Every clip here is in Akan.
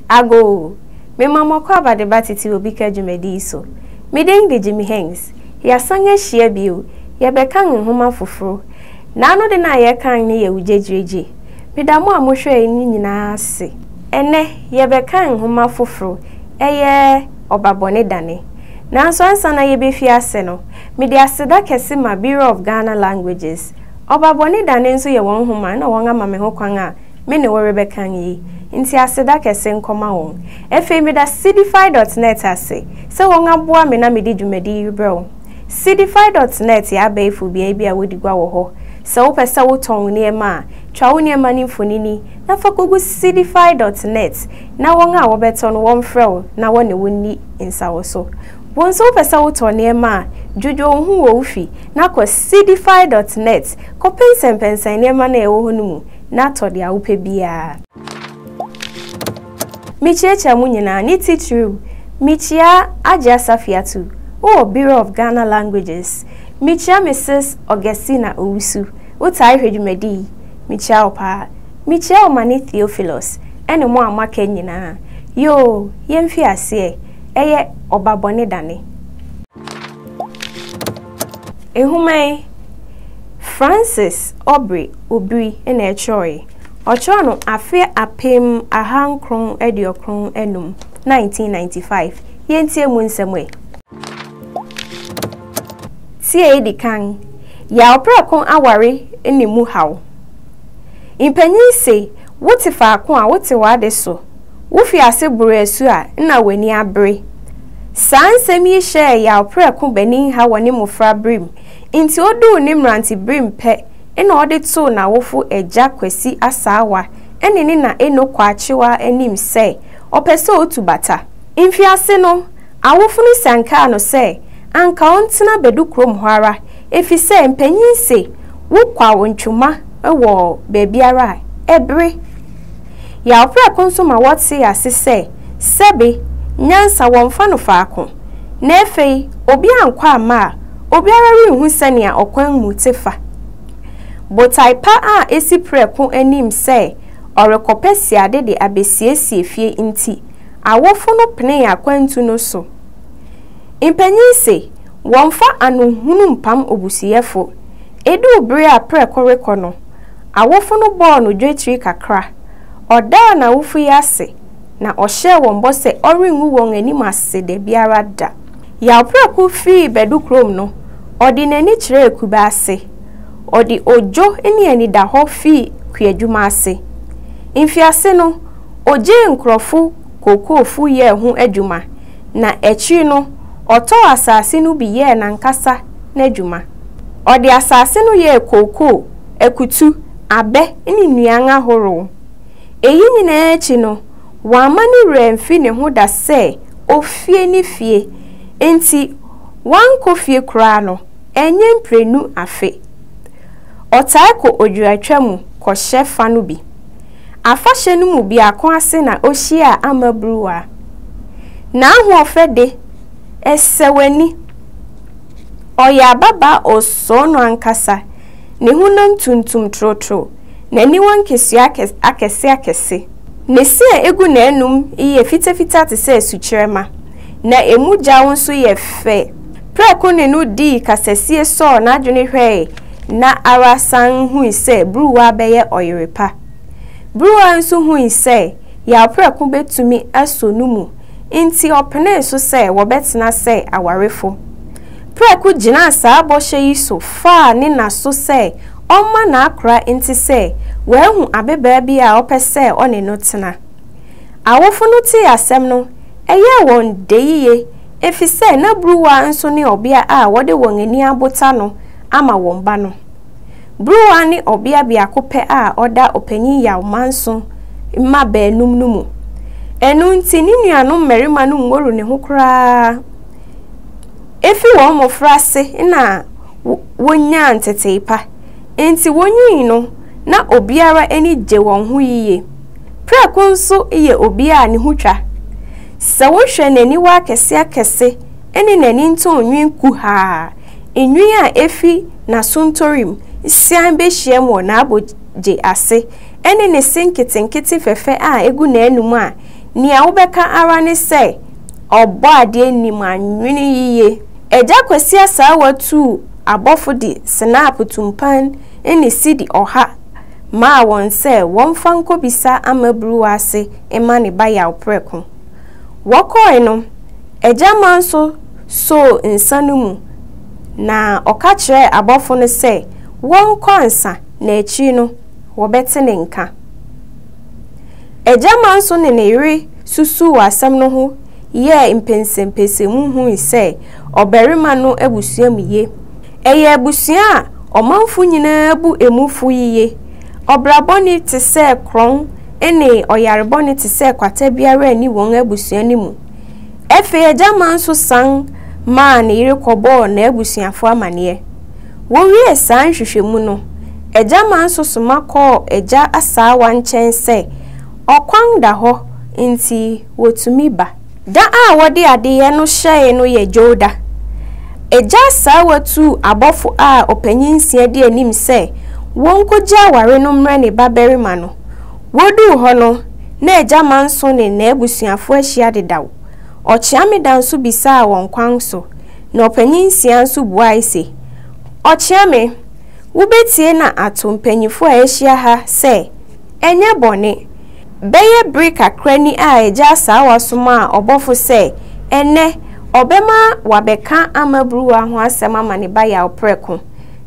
Agoo! Mema mo akwaaba de ba Tete Obi Ka dwumadi yi so. Me din de Jimmy Haynes. Yɛasan ahyia bio, yɛbɛkan nhoma foforo. Naano de no a yɛkan no yɛ Wogyegyiregye. Meda mo a mohwɛe no nyinaa ase. Ɛnnɛ, yɛbɛkan nhoma foforo, ɛyɛ Ɔba Bɔne Dane. Nanso ansa na yebefi ase no, mede aseda kɛse ma Bureau of Ghana Languages. Ɔba Bɔne Dane nso yɛ wɔn nhoma na wɔama me ho kwan a me ne wo rebɛkan yi. Nti aseda kɛse nkɔma wɔn. Afei meda Sidify dot net ase sɛ wɔaboa me na mede dwumadi yi rebrɛ wo. Sidify dot net yɛ abɛɛfo beae bi a wodi gua wɔ hɔ. Sɛ wopɛ sɛ wotɔn wo nneɛma a, twa wo nneɛma no mfonini na fa kogu Sidify dot net na wɔn a wɔbɛtɔ no wɔmfrɛ wo na wɔne wo nni nsawɔso. Wo nso wopɛ sɛ wotɔ nneɛma a, dwudwo wo ho wɔ wo fi na kɔ Sidify dot net kɔpɛnsɛmpɛnsɛn nneɛma no a ɛwɔ hɔ no mu na tɔ deɛ wopɛ biara. Mekyiakyia mo nyinaa, ne titiriw, mekyia Agya Safiatu wowɔ Bureau of Ghana Languages. Mekyia Mrs. Augustina Owusu, wotaa hwɛ dwumadi yi, mekyia wo paa. Mekyia Omane Theophilus ɛne mo a moaka nyinaa. Yoo, yɛmfi aseɛ, ɛyɛ Ɔba Bɔne Dane. Nhoma yi, Francis Aubrey Obiri na ɛkyerɛwee. Ɔkyerɛw no afe 1995, 1995. Yɛntie mu nsɛm ɛ. Ti a edi kan, Yaw Prɛko aware ne mu haw. Mpanyin se wote faako a wote w'ade so. Wufi ase boro asu a, na w'ani abere. Saa nsɛm yi hyɛɛ Yaw Prɛko Baninha wɔ ne mmofraberem, enti oduu ne mmeranteberem pɛ na ɔde too n'awofo agya Kwasi Asaawa ne ne na Eno Kwaakyewaa anim sɛ ɔpɛ sɛ otu bata. Mfiase no, awofo no siankaa no sɛ anka ɔntena Badu kurom hɔ ara efisɛ mpanyin se wokwaw ntwoma wɔ baabiara a, ɛbere. Yaw prɛko nso ma wɔtee ase sɛ, sɛbe, nyansa wɔmfa no faako, na afei obi ankɔ amma a, obiara renhu sɛnea ɔkwan mu te fa. Botae pa a esi prɛko anim sɛ ɔrekɔpɛ siade de abesiesie fie nti, awofo no penee akwantu no so. Mpanyin se, wɔmfa ano hunu mpam obusuyɛfo. Eduu bere a prɛko rekɔ no, Awofo no bɔɔ no dwetiri kakra. Ɔdaa n'awofo yi ase, na ɔhyɛɛ wɔn bɔ sɛ ɔrengu wɔn anim ase da biara da. Yaw Prɛko fii Badu kurom no, ɔde n'ani kyerɛɛ Kube ase. Ɔde odwo ne anidahɔ fii kuadwuma ase. Mfiase no, ogyee nkurɔfo kookoofu yɛɛ ho adwuma, na akyiri no, ɔtɔɔ asase no bi yɛɛ n'ankasa n'adwuma. Ɔde asase no yɛɛ kookoo, akutu, abɛ ne nnuan ahorow. Eyi nyinaa akyi no, wamma ne werɛ amfi ne ho da sɛ ofie ne fie. Enti, wankɔ fie koraa no, ɛnyɛ mprenu afe. Ɔtaa kɔ odwiratwa mu kɔhyɛ fa no bi. Afahyɛ no mu biako ase na ohyiaa Ama Bruwaa. N'ahoɔfɛ de, ɛsɛ w'ani. Ɔyɛ ababaa osoo no ankasa, ne honam tuntum torotoro, n'aniwa nkesua akɛseakɛse. Ne se a egu n'anom yɛ fitafita te sɛ sukyerɛma, na emu gyaw nso yɛ fɛ. Prɛko ne no dii kasasie sɔɔ n'adwene hwɛe na ara san hui sɛ Bruwaa bɛyɛ ɔyere pa. Bruwaa nso hui sɛ Yaw Prɛko betumi aso no mu nti ɔpenee so sɛ wɔbɛtena sɛ awarefo. Prɛko gyinaa saa bɔhyɛ yi so faa ne na so sɛ ɔmma n'akora nte sɛ wahu ababaa bi a ɔpɛ sɛ ɔne no tena. Awofo no tee asɛm no, ɛyɛɛ wɔn dɛ yiye efisɛ na Bruwaa nso ne ɔbea a wɔde wɔn ani abota no ama wɔn ba no. Bruwaa ne ɔbea biako pɛ a ɔda Ɔpanyin Yaw Manso mma baanum no mu. Ɛno nti ne nuanom mmarima no nngoru ne ho koraa. Efi wɔn mmofraase na wonyaa ntetee pa, enti wonyin no, na obiara ani gye wɔn ho yiye. Prɛko nso yɛ obi a ne ho twa. Sɛ wohwɛ n'aniwa akɛseakɛse ne n'ani ntɔn nwi kuhaa, nwi a efi n'asontorim sian behyiam wɔ n'abogye ase, ne ne se nketenkete fɛfɛ a egu n'anom a, nea wobɛka ara ne sɛ Ɔbɔadeɛ nim anwene yiye. Agya Kwasi Asaawa tuu abɔfo de senaap tumpan ne sidi ɔha maa wɔn sɛ wɔmfa nkobisa Ama Buruwa ase mma ne ba Yaw prɛko. Wɔkɔe no, Agya Manso soo nsa no mu na ɔka kyerɛɛ abɔfo no sɛ wɔnkɔ ansa na akyiri no wɔbɛte ne nka. Agya Manso ne ne yere susuw asɛm no ho yɛɛ mpɛnsɛmpɛnsɛmu hui sɛ ɔbarima no abusua mu ye. Ɛyɛ abusua a ɔmanfo nyinaa bu emufo yiye. Ɔbra bɔne te sɛ korɔn ne ɔyare bɔne te sɛ kwata biara nni wɔn abusua no mu. Afei Agya Manso san maa ne yere kɔbɔɔ n'abusuafo amanneɛ. Wowiee saa nhwehwɛmu no, Agya Manso soma kɔɔ Agya Asaawa nkyɛn sɛ ɔkwan da hɔ nti wotumi ba. Da a wɔde adeyɛ no hyɛe no yɛ Dwowda. Agya Asaawa tuu abɔfo a ɔpanyin nsia di anim sɛ wonkogye aware no mmrɛ ne babarima no. Woduu hɔ no, na Agya Manso ne n'abusuafo ahyia dedaw. Ɔkyeame nso bisaa wɔn kwan so, na ɔpanyin nsia nso buae se, Ɔkyeame, wubetie na ato mpanyimfo a ahyia ha sɛ, ɛnyɛ bɔne. Bɛyɛ bere kakra ni a Agya Asaawa somaa ɔbɔfo sɛ ɛnnɛ ɔbɛma wabɛka Amaburuwa ho asɛm ama ne ba Yaw prɛko.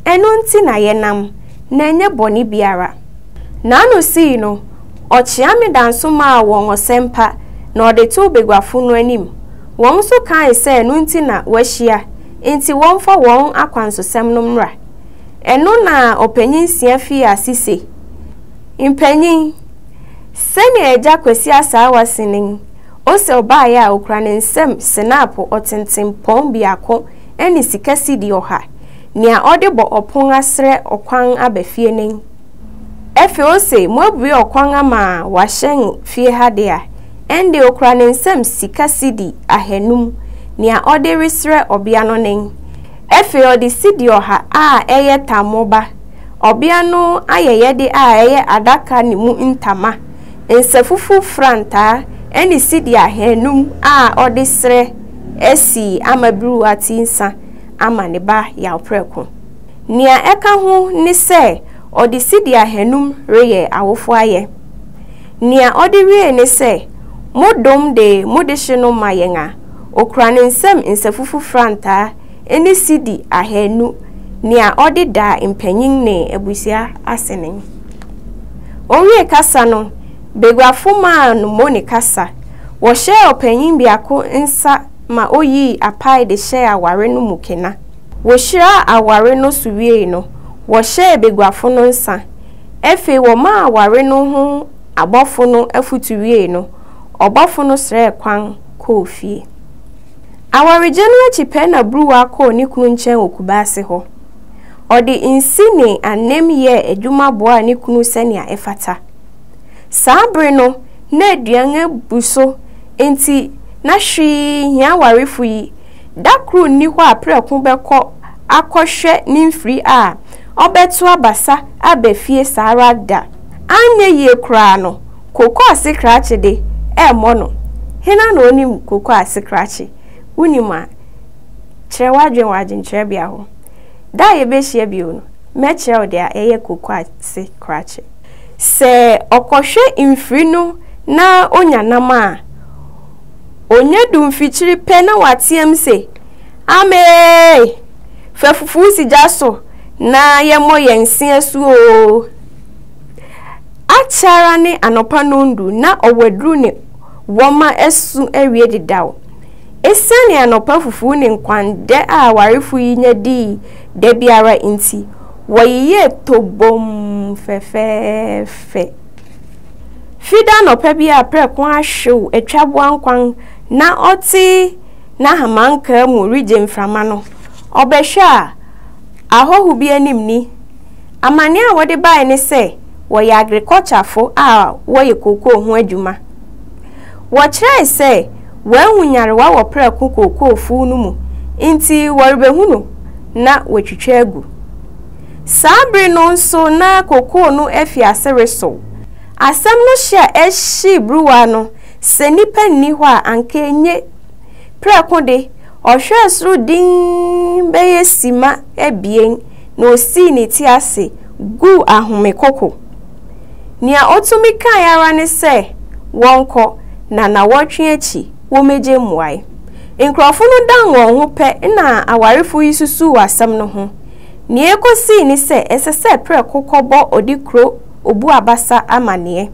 Ɛno nti na yɛnam, na ɛnyɛ bɔne biara. N'ano sii no, Ɔkyeame Danso maa wɔn ɔsɛmpa na ɔde too baguafo no anim. Wɔn nso kae sɛ ɛno nti na wɔahyia, enti wɔmfa wɔn akwansosɛm no mmra. Ɛno na ɔpanyin Sia fii ase se, Mpanyin, sɛnea Agya Kwasi Asaawa se nen, ose ɔbaeɛ a okura ne nsam senapo ɔtentempɔn biako ne sika sidi ɔha, nea ɔde bɔ ɔpon asrɛ ɔkwan aba fie nen. Afei ose, Moabue ɔkwan ama wɔahyɛn fie ha de a, ɛnde okura ne nsam sika sidi ahanum, nea ɔde resrɛ ɔbea no nen. Afei ɔde sidi ɔha a ɛyɛ tammo ba, ɔbea no ayɛyɛde a ɛyɛ adaka ne mu ntama, nsafufu frantaa, ne sidi ahanum a ɔde srɛ asi ama beruwa ti nsa ama ne ba yaw prɛko. Nea ɛka ho ne sɛ ɔde sidi ahanum reyɛ awofo ayɛ. Nea ɔde wiei ne sɛ, Mo dom de mo dehye no ma yɛn a, okura ne nsam nsafufu frantaa ne sidi ahanu, nea ɔde da mpanyin ne abusua ase nen. Owiee kasa no, baguafo maa no mone kasa. Wɔhyɛɛ ɔpanyin biako nsa ma oyii apae de hyɛɛ aware no mu kena. Wohyiraa aware no so wiei no, wɔhyɛɛ baguafo no nsa. Afei wɔmaa aware no ho abɔfo no afotu wiei no, ɔbɔfo no srɛɛ kwan kɔɔ fie. Awaregye no akyi pɛ na Bruwa kɔɔ ne kunu nkyɛn wɔ Kubase hɔ. Ɔde nsi ne anem yɛɛ adwuma boaa ne kunu sɛnea ɛfata. Saa bere no, na aduan abu so enti na hwee nhia awarefo yi. Da koro nni hɔ a prɛko bɛkɔ akɔhwɛ ne mfiri a ɔbɛto abasa aba fie saa ara da. Anyɛ yie koraa no, koko ase krakye de, ɛremmɔ no. Hena na onim koko ase krakye? Wunim a, kyerɛ w'adwene wɔ adwenkyerɛbea hɔ. Da a yɛbɛhyia bio no, mɛkyerɛ wo deɛ ɛyɛ koko ase krakye. Sɛ ɔkɔhwɛ mfiri no na onya nam a, Onya du mfikyiri pɛ na wateɛm se, Amee! Fa fufuw si gya so na yɛmmɔ yɛn se asu oo! Akyɛ ara ne anɔpa nnɔndu na ɔwaduru ne wɔma asu awie dedaw. Esiane anɔpa fufuw ne nkwandɛ a awarefo yi nya dii da biara nti, wɔyeyɛɛ tobomm fɛfɛɛfɛ. Fida anɔpa bi a prɛko ahwew atwaboa nkwan na ɔte n'ahamankaa mu regye mframa no, ɔbɛhwɛ a, ahɔho bi anim ni. Amanneɛ a wɔde bae ne sɛ wɔyɛ agriculturefo a wɔyɛ kookoo ho adwuma. Wɔkyerɛe sɛ wɔahu nyarewa wɔ prɛko kookoo fuw no mu nti wɔrebehu no na wɔatwitwa agu. Saa bere no nso na kokoo no afi ase resow. Asɛm no hye a ɛhyee buruwa no Sɛ nnipa nni hɔ a, anka enye. Prɛko de, ɔhwɛɛ soro dinn bɛyɛ simma abien na osii ne ti ase guu ahome koko. Nea otumi kae ara ne sɛ wɔnkɔ, na nnawɔtwe akyi wommegye mmuae. Nkurɔfo no dan wɔn ho pɛ na awarefo yi susuw asɛm no ho. Nea ekosii ne sɛ ɛsɛ sɛ prɛko kɔbɔ Odikro Obuabasa amanneɛ.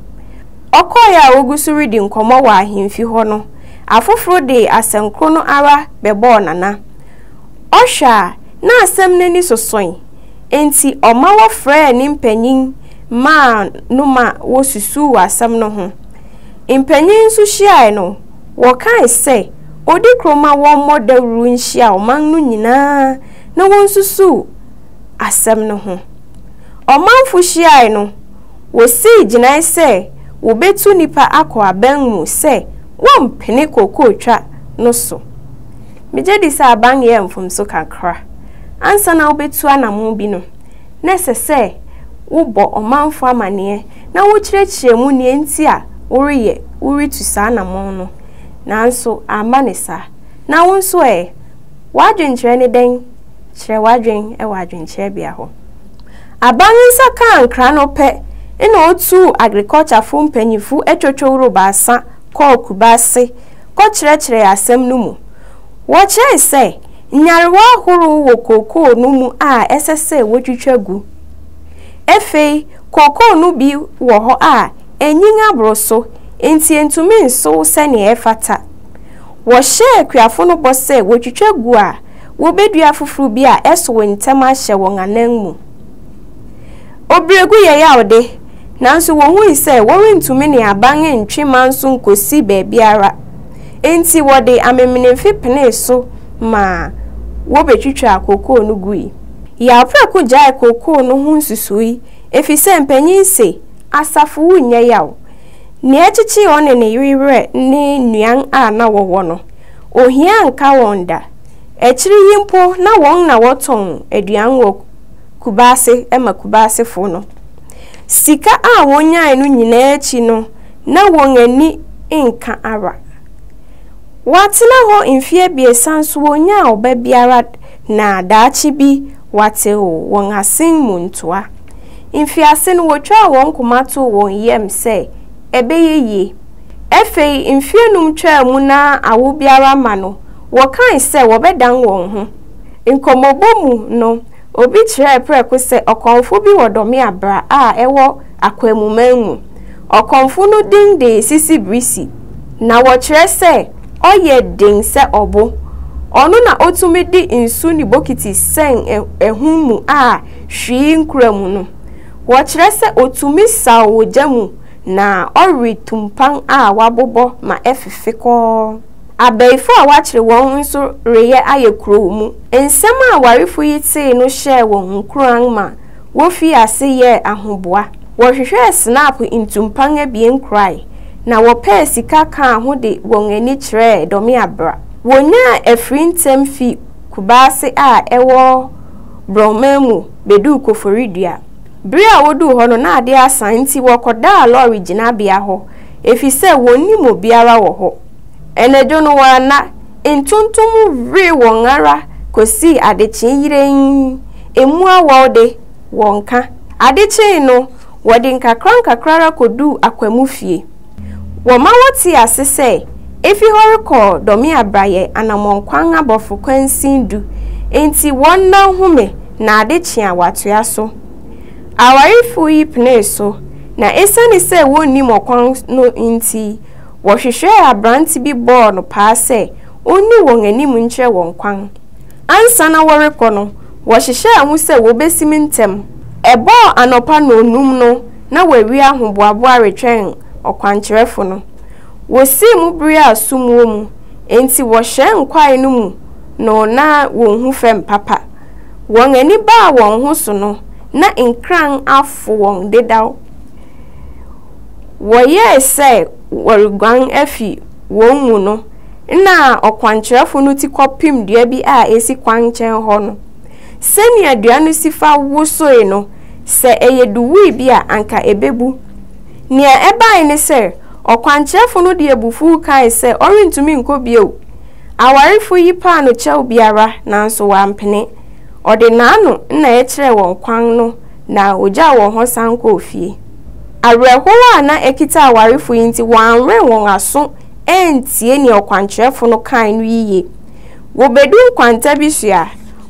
Ɔkɔe a wogu so redi nkɔmmɔ wɔ ahemfi hɔ no, afoforo de asɛnkoro no ara bɛbɔɔ Nana. Ɔhwɛ a, na asɛm no ani sosoe, enti ɔma wɔfrɛɛ ne mpanyin maa no ma wosusuw asɛm no ho. Mpanyin nso hyiae no, wɔkae sɛ Odikro ma wɔmmɔ dawuru nhyia ɔman no nyinaa na wonsusuw asɛm no ho. Ɔmanfo hyiae no, wosii gyinae sɛ wobetu nnipa akɔ aban mu sɛ wɔmpene kokootwa no so. Migye di sɛ aban yɛɛ mfomso kakra. Ansa na wobetu anammɔn bi no, na ɛsɛ sɛ wobɔ ɔmanfo amanneɛ na wokyerɛkyerɛ mu nea enti a woreyɛ woretu saa anammɔn no. Nanso amma no saa. Na wo nso ɛ? W'adwenkyerɛ ne dɛn? Kyerɛ w'adwene wɔ adwenkyerɛbea hɔ. Aban nsa kaa nkra no pɛ na otuu agriculturefo mpanyimfo atwotwoworo baasa kɔɔ Kubase kɔkyerɛkyerɛɛ asɛm no mu. Wɔkyerɛe sɛ nyarewa ahorow wɔ kookoo no mu a ɛsɛ sɛ wotwitwa gu. Afei kookoo no bi wɔ hɔ a enyin aboro so, enti entumi nsow sɛnea ɛfata. Wɔhyɛɛ akuafo no bɔ sɛ wotwitwa gu a, wobedua foforo bi a ɛsow ntɛm ahyɛ wɔn ananmu. Obregu yɛ yaw de, nanso wohui sɛ wɔrentumi ne aban ntwe manso nkosi baabiara. Enti wɔde amemenemfe penee so maa wobetwitwaa kookoo no gui. Yaw prɛko gyaee kookoo no ho nsusuwii efisɛ mpanyin se, Asafo wu nyɛ yaw. Nea ɛkyekyee ɔne ne yere werɛ ne nnuan a na wɔwɔ no. Ohia anka wɔn da. Akyiri yi mpo na wɔn na wɔtɔn aduan wɔ Kubase ma Kubasefo no. Sika a wonyae no nyinaa akyi no, na wɔn ani nka ara. Wɔatena hɔ mfe abiɛsa nso wonnyaa ɔba biara na daakye bi wɔatew wɔn asen mu ntoa. Mfiase no wotwaa wɔn koma too wɔn yam sɛ ɛbɛyɛ yie. Afei mfe anum twaa mu na awo biara mma no, wɔkae sɛ wɔbɛdan wɔn ho. Nkɔmmɔbɔ mu no, obi kyerɛɛ prɛko sɛ ɔkɔmfo bi wɔ Dɔmeabra a ɛwɔ Akwamuman mu. Ɔkɔmfo no din de Sisi Birisi, na wɔkyerɛ sɛ ɔyɛ den sɛ ɔbo. Ɔno na otumi de nsu ne bokiti sɛn ahum mu a hwee nkura mu no. Wɔkyerɛ sɛ otumi saw ogya mu na ɔwe tumpan a wɔabobɔ ma ɛfefe kɔɔ. Abaifo a wɔakyere wɔn nso reyɛ ayɛ kurow mu. Nsɛm a awarefo yi tee no hyɛɛ wɔn nkuran ma wofii ase yɛɛ ahoboa. Wɔhwehwɛɛ snap ntumpan abien kurae, na wɔpɛɛ sika kaa ho de wɔn ani kyerɛɛ Dɔmeabra. Wonyaa afiri ntɛm fi Kubase a ɛwɔ Borɔnman mu beduu Koforidua. Bere a woduu hɔ no, na ade asa, enti wɔkɔdaa lɔre gyinabea hɔ, efisɛ wonnim obiara wɔ hɔ. Anadwo no, wɔanna. Ntontom wee wɔn ara kosii adekyee yirenn. Emu awɔw de, wɔnka. Ade kyee no, wɔde nkakrankakra ara koduu Akwamu fie. Wɔma wɔtee ase sɛ efi hɔ rekɔ Dɔmeabra yɛ anammɔnkwan abɔfo kwansin du, enti wɔnna nhome na ade kye a wɔatoa so. Awarefo yi penee so, na esiane sɛ wonnim ɔkwan no nti, wɔhwehwɛɛ aberante bi bɔɔ no paa sɛ onni wɔn anim nkyerɛ wɔn kwan. Ansa na wɔrekɔ no, wɔhyehyɛɛ ho sɛ wobesim ntɛm. Ɛbɔɔ anɔpa nnɔnnum no, na wɔawie ahoboaboa retwɛn ɔkwankyerɛfo no. Wosii mu bere a sum wɔ mu, enti wɔhyɛn kwae no mu no na wonhu fam papa. Wɔn ani baa wɔn ho so no, na nkran afo wɔn dedaw. Wɔyɛe sɛ wɔreguan afi wɔn mu no, na ɔkwankyerɛfo no ti kɔpem dua bi a esi kwan nkyɛn hɔ no. Sɛnea dua no si fa wosoe no, sɛ ɛyɛ duwui bi a, anka ebebu. Nea ɛbae ne sɛ, Ɔkwankyerɛfo no de abufuw kae sɛ ɔrentumi nkɔ bio. Awarefo yi paa no kyɛw biara nanso wampene. Ɔde n'ano na ɛkyerɛɛ wɔn kwan no na ogyaw wɔn hɔ san kɔɔ fie. Awerɛhow a na akita awarefo yi nti wɔanwɛn wɔn aso antie nea ɔkwankyerɛfo no kae no yiye. Wobedu nkwanta bi so a,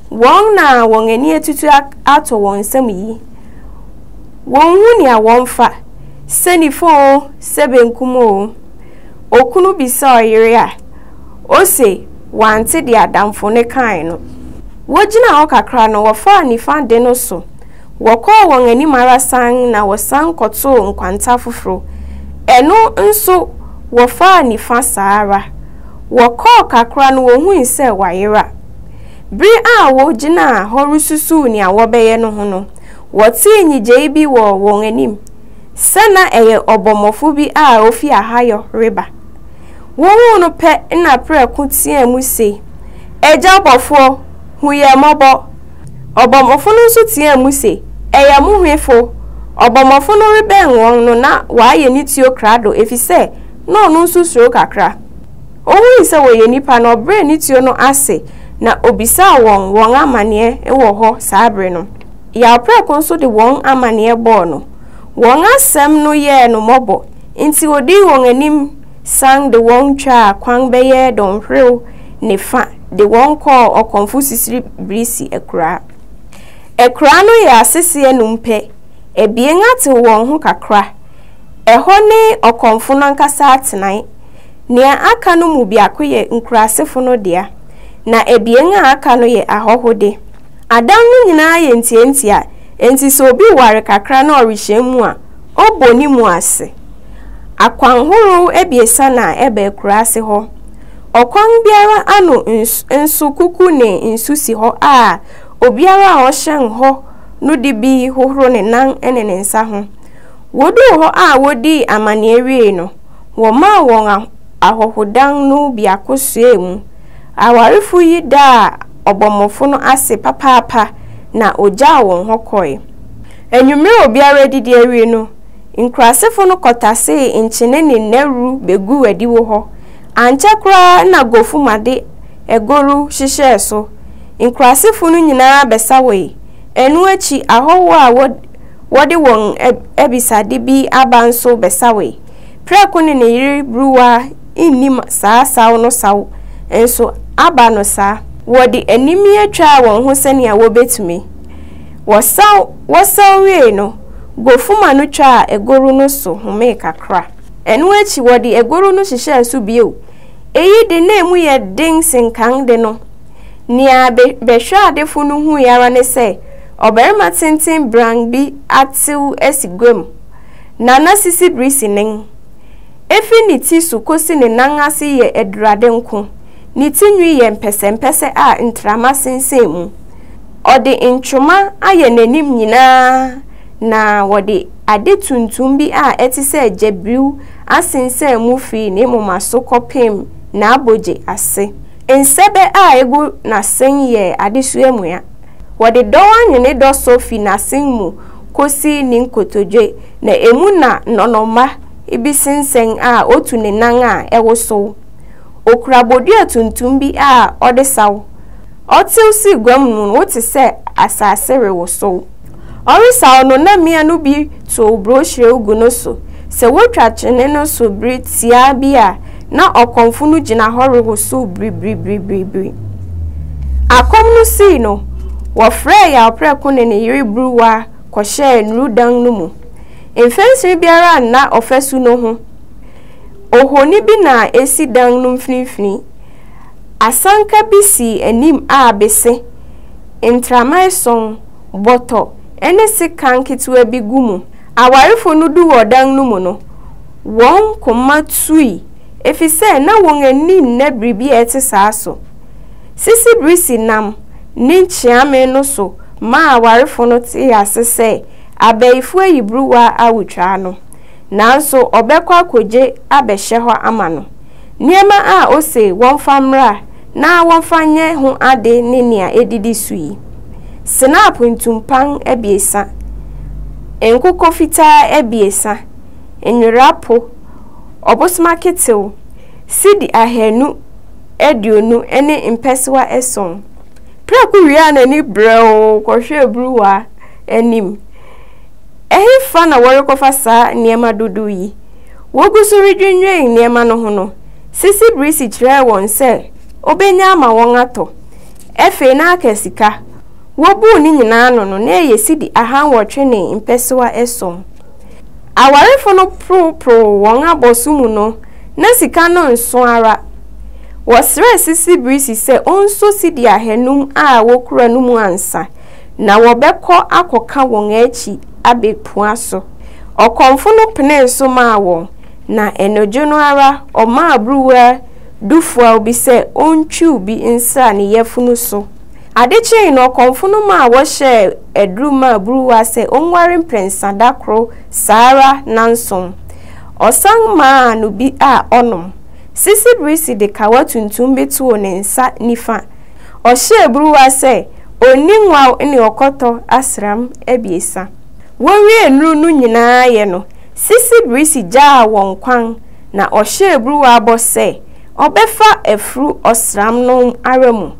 wɔn na wɔn ani atutu atɔ wɔn nsam yi. Wonhu nea wɔmfa, sɛ nifa oo, sɛ benkum oo. Okunu bisa ɔyere a, ose wante deɛ adamfo no kae no. Wogyinaa hɔ kakra no, wɔfaa nifa de no so. Wɔkɔɔ wɔn anim ara sann na wɔsan kɔtoo nkwanta foforo. Ɛno nso wɔfaa nifa saa ara. Wɔkɔɔ kakra no wohui sɛ wɔayera. Bere a wogyinaa hɔ resusuw nea wɔbɛyɛ no ho no, wɔtee nnyigyei bi wɔ wɔn anim. Sɛ na ɛyɛ ɔbɔmmɔfo bi a ofi ahayɔ reba. Wohuu no pɛ na prɛko teɛɛ mu se, Agya bɔfoɔ, hu yɛn mmɔbɔ! Ɔbɔmmɔfo no nso teɛɛ mu se, Ɛyɛ mo hwefo! Ɔbɔmmɔfo no rebɛn wɔn no na wayɛ ne tuo krado efisɛ na ɔno nso suro kakra. Ohui sɛ wɔyɛ nnipa no, ɔbrɛɛ ne tuo no ase na obisaa wɔn wɔn amanneɛ wɔ hɔ saa bere no. Yaw prɛko nso de wɔn amanneɛ bɔɔ no. Wɔn asɛm no yɛɛ no mmɔbɔ, enti odii wɔn anim san de wɔn twaa kwan bɛyɛ dɔnhwerew ne fã de wɔn kɔɔ ɔkɔmfo sisiri birisi akuraa. Akuraa no yɛ asese anum pɛ, abien atew wɔn ho kakra. Ɛhɔ ne ɔkɔmfo no ankasa atenae. Nea aka no mu biako yɛ nkuraasefo no dea, na abien a aka no yɛ ahɔho de. Adan no nyinaa yɛ ntiantia, enti sɛ obi ware kakra na ɔrehyɛn mu a, ɔbɔ ne mu ase. Akwan horow abiɛsa na ɛba akuraase hɔ. Ɔkwan biara ano nso kuku ne nsu si hɔ a obiara a ɔhyɛn hɔ no de bi hohoro ne nan ne ne nsa ho. Woduu hɔ a wodii amanneɛ wiei no, wɔmaa wɔn ahɔhodan no biako soɛɛ mu. Awarefo yi daa ɔbɔmmɔfo no ase papaapa na ogyaw wɔn hɔ kɔe. Anwummere a obiara adidi awie no, nkuraasefo no kɔtasee nkyene ne nnawuru beguu adiwo hɔ. Ankyɛ koraa na Gofuma de agoru hyehyɛɛ so. Nkuraasefo no nyinaa bɛsawee. Ɛno akyi, ahɔho a wɔde wɔn abisade bi aba nso bɛsawee. Prɛko ne ne yere Buruwa nnim saa saw no saw, nso aba no saa. Wɔde animia twaa wɔn ho sɛnea wobetumi. Wɔsaw wɔsaw wiei no, Gofuma no twaa agoru no so homee kakra. Ɛno akyi wɔde agoru no hyehyɛɛ so bio. Eyi de na emu yɛ den sen kan de no. Nea bɛhwɛadefo no hui ara ne sɛ ɔbarima tenten brang bi atew asi guam, na na sisibiri si nen. Efi ne ti so kosi ne nan ase yɛ adurade nko. Ne ti nwi yɛ mpɛsɛmpɛsɛ a ntrama sensɛn mu. Ɔde ntwoma ayɛ n'anim nyinaa na wɔde ade tuntum bi a ɛte sɛ gyabiriw asensɛn mu fi ne moma so kɔpem n'abogye ase. Nsɛbɛ a egu n'asen yɛ adesoa mua. Wɔde dɔw anwene dɔ sɔ fi n'asen mu kosi ne nkotodwe na emu na nnɔnɔmma bi sensɛn a otu ne nan a ɛwosow. Okura bodua tuntum bi a ɔde saw. Ɔtew sii gua mu no, wote sɛ asase rewosow. Ɔresaw no, na mmea no bi tow brohyirew gu no so. Sɛ wotwa kyene no so bere tiaa bi a, na ɔkɔmfo no gyina hɔ rewosow biribiribiribiri. Akɔm no sii no, wɔfrɛɛ Yaw Prɛko ne ne yere Buruwa kɔhyɛɛ nnurudan no mu. Mfɛnsere biara nna ɔfasu no ho. Ohoni bi na esi dan no mfinimfini. Asanka bi si anim a bese, ntrama ason, bɔtɔ, ne sekan ketewa bi gu mu. Awarefo no duu ɔdan no mu no, wɔn koma tui efisɛ na wɔn ani nna biribi a ɛte saa so. Sisibirisi nam ne nkyeame no so maa awarefo no tee ase sɛ abayifo ayi buruwa awotwaa no, nanso ɔbɛkɔ akogye abɛhyɛ hɔ ama no. Nneɛma a ose wɔmfa mmra na wɔmfa nyɛ ho ade ne nea edidi so yi, Sinaap ntumpan abiɛsa, nkokɔ fitaa abiɛsa, nwera po, Ɔbosomaketew, sidi 220 ne mpɛsewa ason. Prako wiaa n'ani brɛoo kɔhwɛɛ Buruwa anim. Ɛhefa na wɔrekɔfa saa nneɛma dodow yi? Wogu so redwinnwen nneɛma no ho no, Sisi Birisi kyerɛɛ wɔn sɛ obenya ama wɔatɔ. Afei na aka sika. Wobuu ne nyinaa ano no, na ɛyɛ sidi ahanwɔtwe ne mpɛsewa ason. Awarefo no poroporow wɔn abɔso mu no, na sika no nsõ ara. Wɔsrɛɛ Sisi Birisi sɛ onso sidi ahanum a wokura no mu ansa na wɔbɛkɔ akɔka wɔn akyi abepua so. Ɔkɔmfo no penee so maa wɔn, na anadwo no ara ɔmaa aburuwa dufuaw bi sɛ ontwiw bi nsra ne yafunu so. Ade kyee no, ɔkɔmfo no maa wɔhyɛɛ aduru maa Buruwa sɛ onguare mprɛnsa da koro saa ara nnanson. Ɔsan maa no bi a ɔnom. Sisi Birisi de kawa tuntum bi too ne nsa nifa. Ɔhyɛɛ Buruwa sɛ onni nwaw ne ɔkɔtɔ asram abiɛsa. Wowiee nnuru no nyinaa yɛ no, Sisi Birisi gyaa wɔn kwan na ɔhyɛɛ Buruwa bɔ sɛ ɔbɛfa afuru ɔsram no ara mu.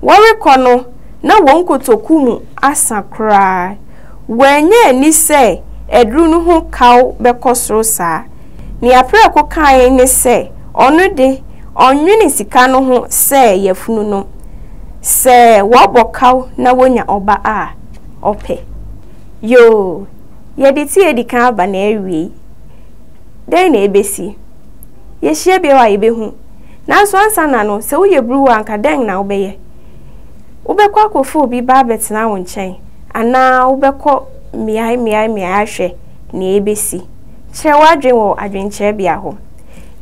Wɔrekɔ no, na wɔn kotoku mu asa koraa. Wɔannya anni sɛ aduru no ho kaw bɛkɔ soro saa. Nea Prɛko kae ne sɛ ɔno de, ɔnnwene sika no ho sɛ yafunu no. Sɛ wɔbɔ kaw na wonya ɔba a, ɔpɛ. Yoo, yɛde ti a edi kan aba n'awiei. Dɛn na ebesi? Yehyia bio a yebehu. Nanso ansa na no, sɛ woyɛ buruwa a, anka dɛn na wobɛyɛ? Wobɛkɔ akɔfa obi ba abɛtena wo nkyɛn anaa wobɛkɔ mmeae mmeae mmeae ahwɛ nea ebesi? Kyerɛ w'adwene wɔ adwenkyerɛbea hɔ.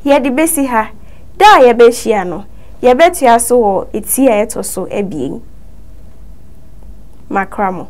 Yɛde besi ha. Da a yɛbɛhyia no, yɛbɛtoa so wɔ ti a ɛtɔ so abien. Makra mo.